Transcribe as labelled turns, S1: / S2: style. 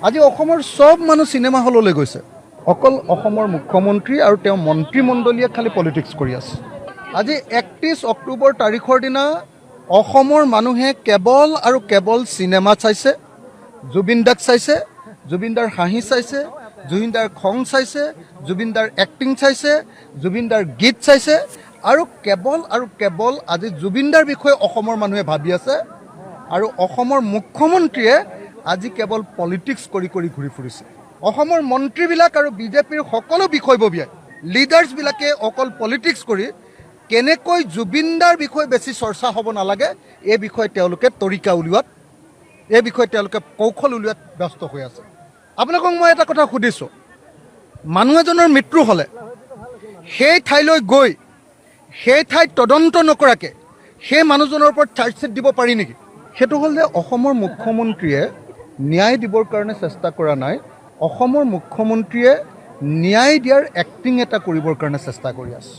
S1: আজি অসমৰ চব মানুহ চিনেমা হললৈ গৈছে, অকল অসমৰ মুখ্যমন্ত্ৰী আৰু তেওঁৰ মন্ত্ৰীমণ্ডলীয়ে খালি পলিটিক্স কৰি আছে। আজি 31 অক্টোবৰ তাৰিখৰ দিনা অসমৰ মানুহে কেৱল আৰু কেৱল চিনেমা চাইছে, জুবিন দাক চাইছে, জুবিনদাৰ হাঁহি চাইছে, জুবিনদাৰ খং চাইছে, জুবিনদাৰ এক্টিং চাইছে, জুবিনদাৰ গীত চাইছে আৰু কেৱল আৰু কেৱল আজি জুবিনদাৰ বিষয়ে অসমৰ মানুহে ভাবি আছে। আৰু অসমৰ মুখ্যমন্ত্ৰীয়ে আজি কেৱল পলিটিক্স কৰি কৰি ঘূৰি ফুৰিছে। অসমৰ মন্ত্ৰীবিলাক আৰু বিজেপিৰ সকলো বিষয়ববীয়াই, লিডাৰ্ছবিলাকে অকল পলিটিক্স কৰি কেনেকৈ জুবিনদাৰ বিষয়ে বেছি চৰ্চা হ'ব নালাগে এই বিষয়ে তেওঁলোকে তৰিকা উলিওৱাত, এই বিষয়ে তেওঁলোকে কৌশল উলিওৱাত ব্যস্ত হৈ আছে। আপোনালোকক মই এটা কথা সুধিছোঁ, মানুহ এজনৰ মৃত্যু হ'লে সেই ঠাইলৈ গৈ সেই ঠাইত তদন্ত নকৰাকৈ সেই মানুহজনৰ ওপৰত চাৰ্জশ্বিট দিব পাৰি নেকি? সেইটো হ'ল যে অসমৰ মুখ্যমন্ত্ৰীয়ে ন্যায় দিবৰ কাৰণে চেষ্টা কৰা নাই, অসমৰ মুখ্যমন্ত্ৰীয়ে ন্যায় দিয়াৰ এক্টিং এটা কৰিবৰ কাৰণে চেষ্টা কৰি আছে।